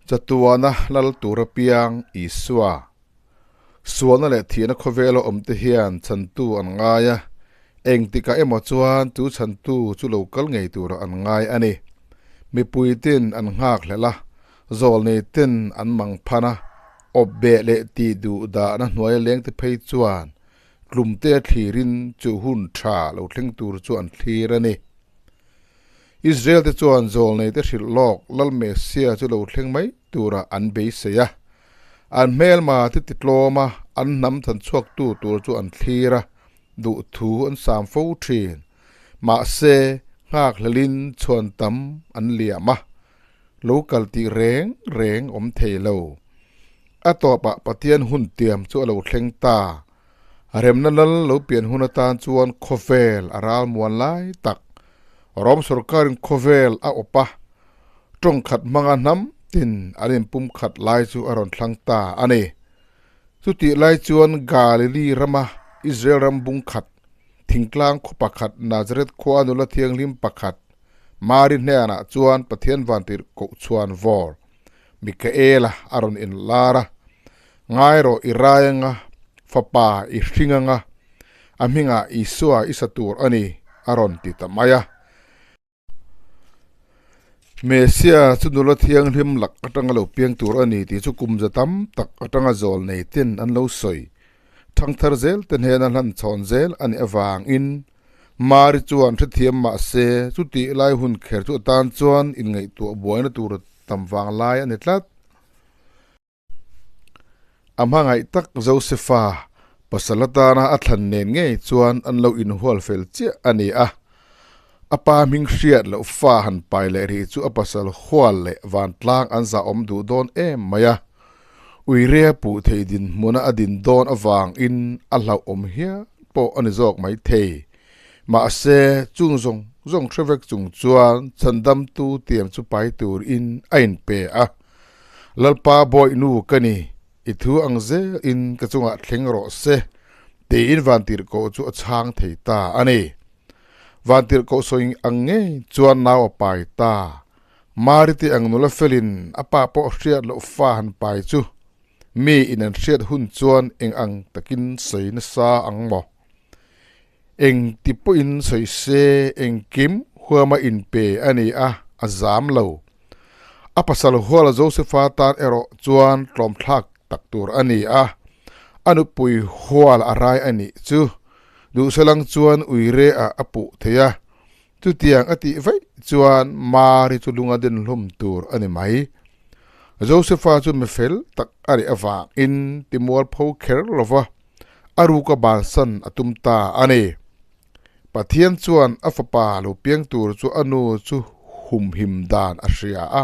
Chatuana lal tura piang Isua. Sualna leh thihna khawvela awmte hian chhantu an ngai a, engtikah emaw chuan chu chhantu chu lo kal ngei tura an ngai a ni. Mipuite'n an nghakhlelh a, zawlneite'n an mang phan a, awpbeh leh tih duh dahna hnuaia lengte phei chuan tlumte thlirin chu hun tha lo thleng tur chu an thlir a ni. Israel te chuan zawlneite hrilh lawk Lal Messia chu lo thleng mai turah an beisei a. An hmelma te titlawm a, an hnam than chhuaktu tur chu an thlir a, duhthu an sam fo thin. Mahse, nghakhlelin chhuan tam an liam a, lo kal tih reng reng awm thei lo. A tawpah Pathian hun tiam chu a lo thleng ta. Remna lal lo pian hun atan chuan khawvel a ral muan lai tak. Rom sorkarin khawvel a awp a, tawng khat hmanga hnam tin an inpum khat lai chu a rawn thlang ta a ni. Chutih lai chuan Galili rama Israel ram bung khat, thingtlang khaw pakhat Nazareth khua nula thianghlim pakhat Mari hnenah chuan Pathian vantirh kohchhuan vawr Mikaela a rawn inlar a, Ngai rawh i rai anga, fapa i hring anga, a hmingah Isua i sa tur a ni, a rawn ti ta mai a. Mesia chu nula thianghlim lak atanga lo piang tur a ni tih chu kum za tam tak atanga zawl nei ten an lo sawi. Thangthar zel te hnena hlan chhawn zel a nih avangin Mari chuan hrethiam mah se chutih lai hun kher chu atan chuan inngaihtuah buaina tur tam vang lai a ni tlat. A hmangaih tak Josefa pasal atana a thlan nen ngei chuan an lo inhual fel chiah a ni a. A pa hming hriat loh fa han pai leh rih chu a pasal hual leh vantlang an zahawm duh dawn em mai a. Uirea puh thei dinhmuna a din dawn avangin a hlauhawm hial pawh a ni zawk mai thei. Mahse, chung zawng zawng hre vek chung chuan chhandamtu tiam chu pai turin a inpe a. Lalpa bawihnu ka ni, i thu ang zel in ka chungah thleng rawh se, tiin vantirhkoh chu a chhang thei ta a ni. Vantirhkoh sawi ang ngei chuan nau a pai ta. Mari te ang nula felin a pa pawh hriat loh fa han pai chu mi in an hriat hun chuan eng ang takin sawi nasa ang maw? Eng ti pawhin sawi se engkim huama inpe a ni a, a zam lo. A pasal huala Josefa tan erawh chuan tlawmthlak tak tur a ni a, a nupui hual a rai a nih chu duhsalang chuan uire ah a puh thei a, chutiang a tih vaih chuan Mari chu lunga den hlum tur a ni mai. Josefa chu mi fel tak a nih avangin timualpho kher lova a ruka bansan a tum ta a ni. Pathian chuan a fapa lo piang tur chu a nu chu humhim dan a hria a.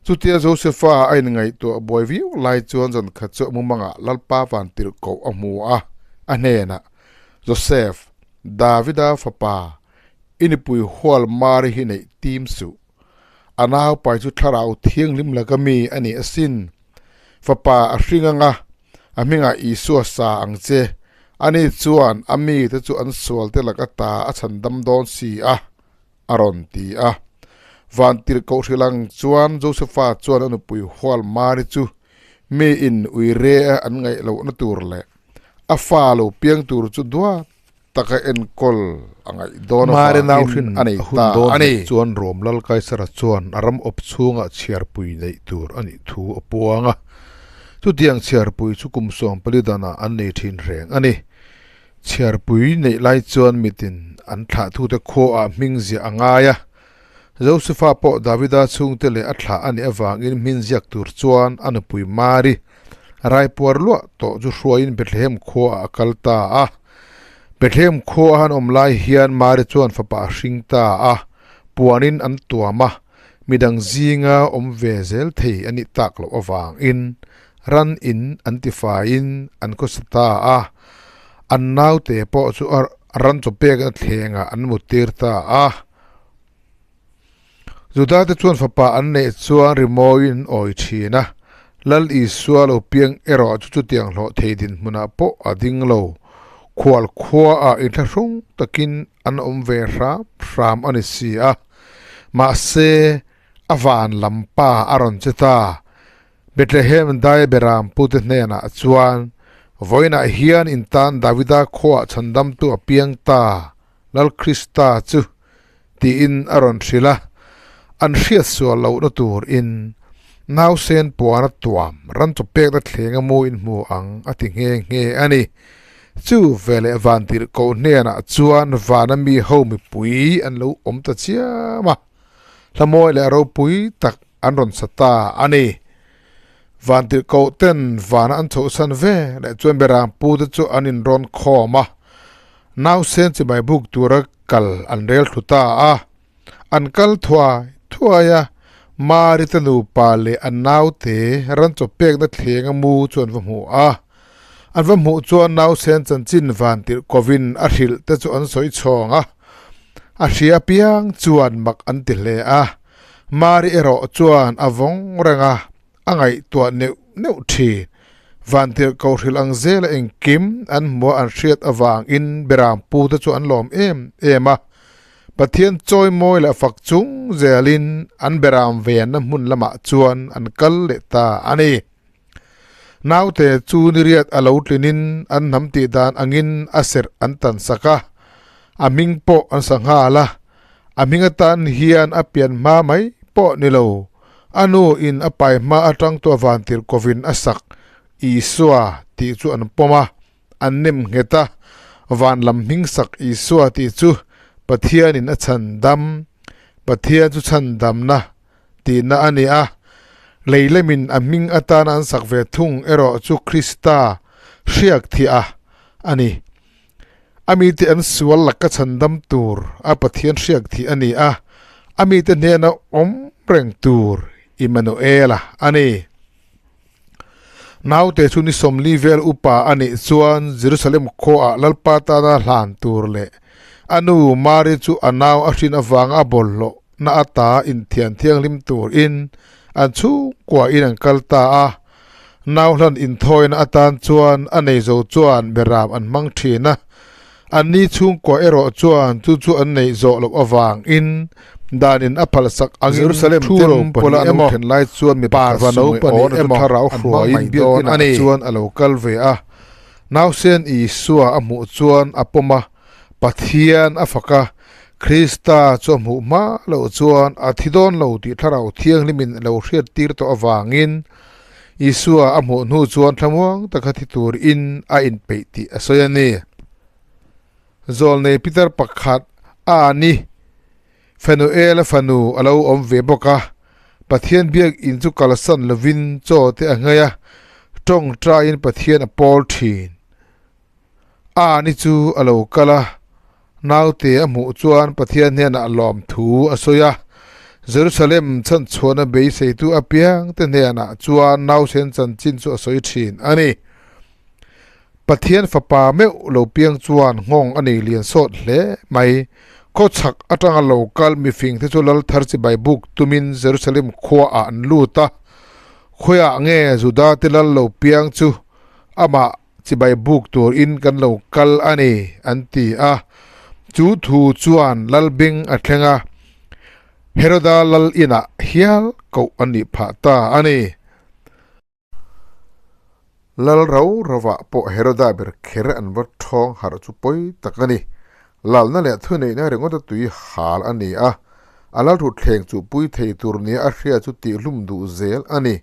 Chutia Josefa a inngaihtuah buai viau lai chuan zan khat chu a mumangah Lalpa vantirhkoh a hmu a, a hnenah, Josef, Davida fapa, i nupui hual Mari hi neih tim suh. A naupai chu thlarau thianghlim laka mi a ni asin. Fapa a hring anga, a hmingah Isua sa ang che. Ani chuan a mite chu an sualte lak ata a chhandam dawn si a, a rawn ti a. Vantirhkoh hrilh ang chuan Josefa chuan a nupui hual Mari chu mi in uire a an ngaih lohna tur leh a fa lo piang tur chu duat taka enkawl a ngaih dawn Mari avangin nauhrin a nei a hun ta dawn a ni. hnek chuan Rom Lal Kaisara chuan a ram awp chhungah chhiarpui neih tur a nih thu a puang a. Chutiang chhiarpui chu kum 14 danah an nei thin reng a ni. Chhiarpui neih lai chuan mitin an thlahtute khuaah hming ziah a ngai a. Josefa pawh Davida chhungte leh a thlah a nih avangin hmin ziak tur chuan a nupui Mari raipuar luah tawh chu hruaiin Bethlehem khuaah a kal ta a. Bethlehem khua an awm lai hian Mari chuan fapa a hring ta a, puanin an tuam a, midang zinga awm ve zel thei a nih tak loh avangin ran in an tifaiin an khawsa ta a, an naute pawh chu ran chaw pekna thlengah an muttir ta a. Judate chuan fapa an neih chuan rimawiin an awi thin a, Lal Isua lo piang erawh chu chutiang hlawh thei dinhmunah pawh a ding lo. Khual khuaah inthlahrung takin an awm ve hram hram a ni si a. Mahse, a van lam pa a rawn che ta. Bethlehem dai beram pute hnenah chuan, Vawiinah hian in tan Davida khuaah chhandamtu a piang ta, Lal Krista chu, tiin a rawn hrilh a. An hriat sual lohna turin nausen puana tuam ran chaw pekna thleng a mu in hmu ang a ti nghe nghe a ni. Chu veleh vantirhkoh hnenah chuan vana mi ho mipui an lo awm ta chiam a, hlamawi leh ropui tak an rawn sa ta a ni. Vantirhkoh ten vana an chhohsan ve leh chuan berang pute chu an inrawn khawm a, nausen chibai buk tura kal an rel thlu ta a. An kal thuai thuai a, Mari te nupa leh an naute ran chaw pekna thlenga mu chu an va hmu a. An va hmuh chuan nausen chanchin vantirh kovin a hrilh te chu an sawi chhawng a, a hria apiang chuan mak an ti hle a. Mari erawh chuan a vawng reng a, a ngaihtuah neuh neuh thin. Vantirhkoh hrilh ang zela engkim an hmua an hriat avangin beram pute chu an lawm em em a. Pathian chawimawi leh fak chung zelin an beram venna hmun lamah chuan an kal leh ta a ni. Naute chu niriat a lo tlinin an hnam tih dan angin a serh an tan sak a, a hming pawh an sa nghal a. A hming atan hian a pian hma mai pawh ni lo, a nu in a pai hma atang tawh vantirh kovin a sak Isua tih chu an pawm a, an nem nghet a, van lam hming sak Isua tih chu Pathianin a chhandam, Pathian chu chhandamna tihna a ni a, lei lemin a hming atana an sak ve thung erawh chu Krista hriak thiah a ni. A mite an sual laka chhandam tur a Pathian hriak thih a ni a, a mite hnena awm reng tur Immanuela a ni. Naute chu ni 40 vel upa a nih chuan Jerusalem khuaah Lalpa tana hlan tur leh a nu Mari chu a nau a hrin avanga a bawlhhlawh na ata inthian thianghlim turin an chhungkua in an kal ta a. Nau hlan inthawina atan chuan a nei zo chuan beram an hmang thin a, anni chhungkua erawh chuan chu chu an neih zawh loh avangin danin a phalsak angin Jerusalem thu ro Temple a pahnih lo emaw thlen lai chuan mi pakhat parva no sumei pahnih awna chu emaw thlarau an hmang hruaiin mai dawn biakinah a ni. chuan a lo kal ve a. Nausen Isua a hmuh chuan a pawm a, Pathian a fak a, Krista chu a hmuh hma loh chuan a thi dawn lo tih thlarau thianghlimin a lo hriattir tawh avangin Isua a hmuh hnu chuan thlamuang taka thi turin a inpeih tih a sawi a ni. Zawlnei Peter pakhat a ni. Fanuela fanu a lo awm ve bawk a, Pathian biakinn chu kalsan lovin chaw te a nghei a, tawngtaiin Pathian a pawl thin. A ni chu a lo kal a, naute a hmuh chuan Pathian hnenah lawmthu a sawi a, Jerusalem chhanchhuahna beiseitu apiangte hnenah chuan nausen chanchin chu a sawi thin a ni. Pathian fapa meuh lo piang chuan nghawng a nei lian sawt hle mai. Khawchhak atanga lo kal mifingte chu lal thar chibai buk tumin Jerusalem khuaah an lut a. Khawiah nge Judate lal lo piang chu amah chibai buk turin kan lo kal a ni, an ti a. Chu thu chuan lal beng a thleng a, Heroda lal inah hial koh a nih phah ta a ni. Lal rau rauvah pawh Heroda ber kher an va thawng harh chu pawi tak a ni. Lalna leh thuneihna ringawta tui hal a ni a, a lal thutthleng chu pui thei tur nia a hria chu tihhlum duh zel a ni.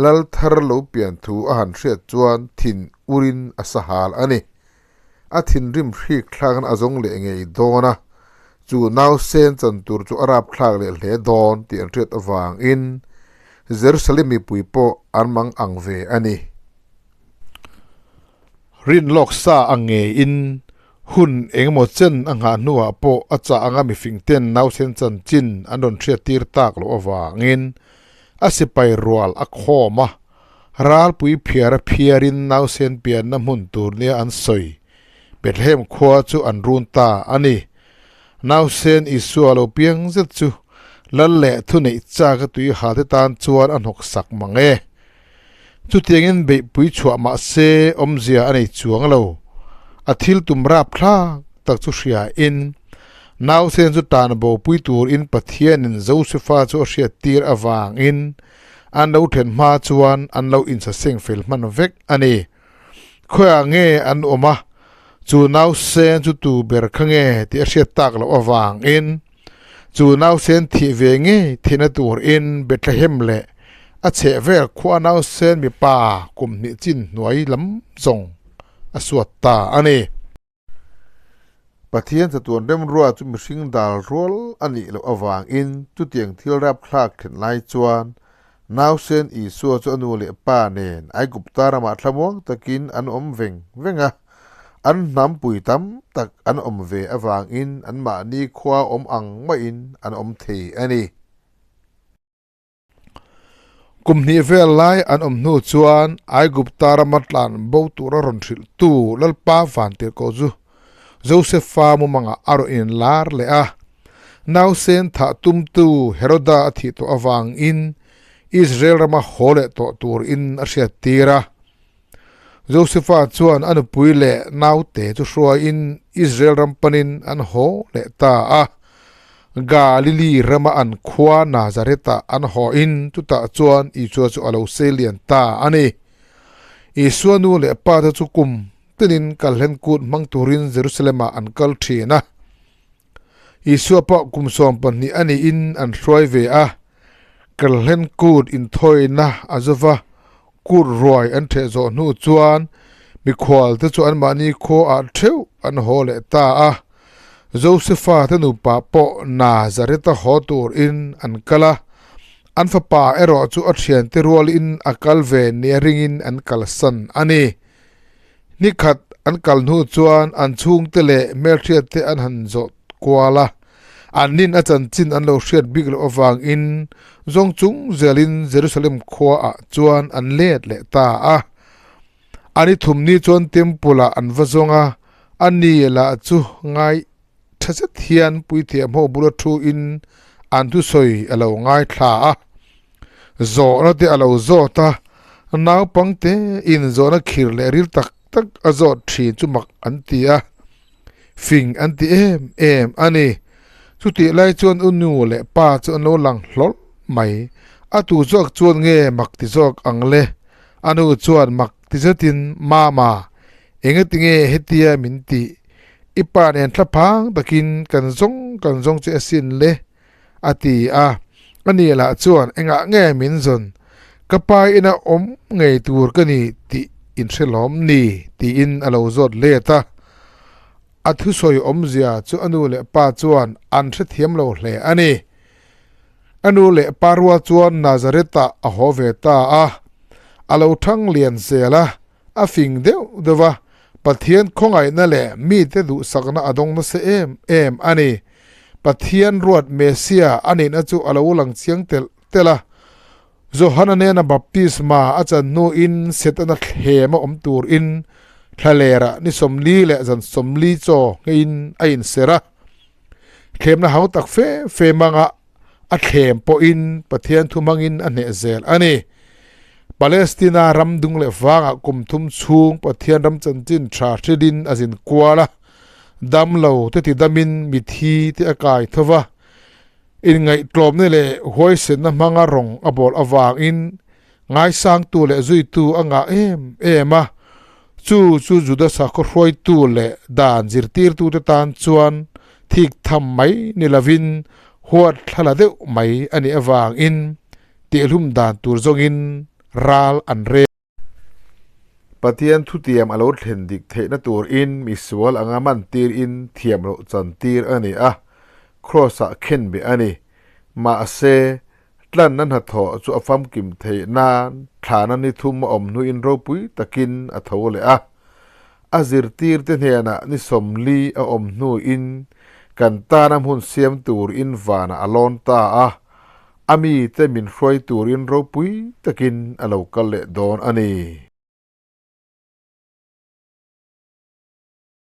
Lal thar lo pian thu a han hriat chuan thin urin a sa hal a ni. A thinrim hrik thlakin a zawng leh ngei dawn a, chu nausen chan tur chu a rap thlak leh hle dawn tih an hriat avangin Jerusalem mipui pawh an mang ang ve a ni. Rin lawk sa ang ngeiin hun engemaw chen a nghah hnuah pawh a chah anga mifingten nausen chanchin an rawn hriattir tak loh avangin a sipai rual a khawm a, Ralpui phiara phiarin nausen pianna hmun tur nia an sawi Bethlehem khua chu an run ta a ni. Nausen Isua lo piang zet chu lal leh thuneih chak a tui ha te tan chuan a hnawk sak mang e. Chutiangin beihpui chhuah mah se awmzia a nei chuang lo. A thil tum rapthlak tak chu hriain nausen chu tan bopui turin Pathianin Josefa chu a hriattir avangin. An lo then hma chuan an lo insaseng fel hman vek a ni. Khawiah nge an awm a, chu nausen chu tu ber kha nge tih a hriat tak loh avangin chu nausen thih ve ngei theihna turin Bethlehem leh a chhehvel khua nausen mipa kum hnih chin hnuai lam zawng a suat ta a ni. Pathian chatuan remrua chu mihring dal rual a nih loh avangin chutiang thil rapthlak thlen lai chuan nausen Isua chu a nu leh pa nen Aigupta ramah thlamuang takin an awm veng veng a. An hnampui tam tak an awm ve avangin anmahni khua awm ang maiin an awm thei a ni. Kum hnih vel lai an awm hnu chuan Aigupta rama tlan bo tura rawn hrilhtu Lalpa Vantirhkoh chu Josefa mumangah a rawn inlar leh a. Nausen thah tumtu Heroda a thih tawh avangin Israel rama haw leh tawh turin a hriattir a. Josefa chuan a nupui leh naute chu hruaiin Israel ram panin an haw leh ta a. Galili rama an khua Nazareth-ah an hawin chutah chuan Isua chu a lo sei lian ta a ni. Isua nu leh pa te chu kum tinin kalhlen kut hmang turin Jerusalem-ah an kal thin a. Isua pawh kum 12 a niin an hruai ve a. Kalhlen kut inthawina a zova Kut ruai an ṭheh zawh hnu chuan mikhual te chu anmahni khuaah ṭheuh an haw leh ta a. Josefa te nupa pawh Nazareth-a haw turin an kal a, an fapa erawh chu a ṭhiante rualin a kal ve nia ringin an kalsan a ni. Nikhat an kal hnu chuan an chhungte leh hmelhriatte an han zawh kual a, an nin a chanchin an lo hriat bik loh avangin zawng chung zelin Jerusalem khuaah chuan an let leh ta a. A ni thum ni chuan temple ah an va zawng a, a ni lah chu ngai tha zet hian puithiam ho bula thu in an thusawi a lo ngaithla a. Zawhna te a lo zawt a, naupangte in zawhna khir leh ril tak tak a zawt thin chu mak an ti a, fing an ti em em a ni. Chutih lai chuan u nu leh pa chu an lo lang hlawlh mai. A tu zawk chuan nge mak ti zawk ang le? A nu chuan mak ti zetin, Mama, engatinge hetia min tih? I pa nen thlaphang takin kan zawng kan zawng che asin le. A ti a. A ni lah chuan engah nge min zawn? Ka pa ina awm ngei tur ka ni tih in hre lawm ni? tiin a lo zawt let a. A thusawi awmzia chu a nu leh pa chuan an hrethiam lo hle a ni. A nu leh pa rual chuan Nazareth-ah a haw ve ta a. A lo thang lian zel a, A fing deuh deuh a, Pathian khawngaihna leh mite duhsakna a dawng nasa em em a ni. Pathian ruat Messia a nihna chu a lo lang chiang telh telh a. Johana nena baptisma a chan hnuin Setana thlem a awm turin thlalerah ni 40 leh zan 40 chaw ngeiin a inserh a. Thlemna hau tak fe fe mangah a thlem pawhin Pathian thu hmangin a hneh zel a ni. Palestina ram dung leh vangah kum thum chhung Pathian ram chanchin tha hrilhin a zin kual a, dam lo te ti damin mithi te a kai tho va, inngaihtlawmna leh huaisenna hmanga rawng a bawl avangin ngaisangtu leh zuitu a ngah em em a, chu chu Juda sakhaw hruaitu leh dan zirtirtute tan chuan thik tham mai ni lovin huat thla la deuh mai a nih avangin tihlum dan tur zawngin ral an rel. Pathian thutiam a lo thlen dik theihna turin misual anga mantirin thiam loh chantir a ni a, Kraws-ah khenbeh a ni. Mahse, Tlanna hnathawh chu a famkim theih nan thlana ni thum a awm hnuin ropui takin a tho leh a. A zirtirte hnenah ni 40 a awm hnuin kan tana hmun siam turin vanah a lawn ta a, a mite min hruai turin ropui takin a lo kal leh dawn a ni.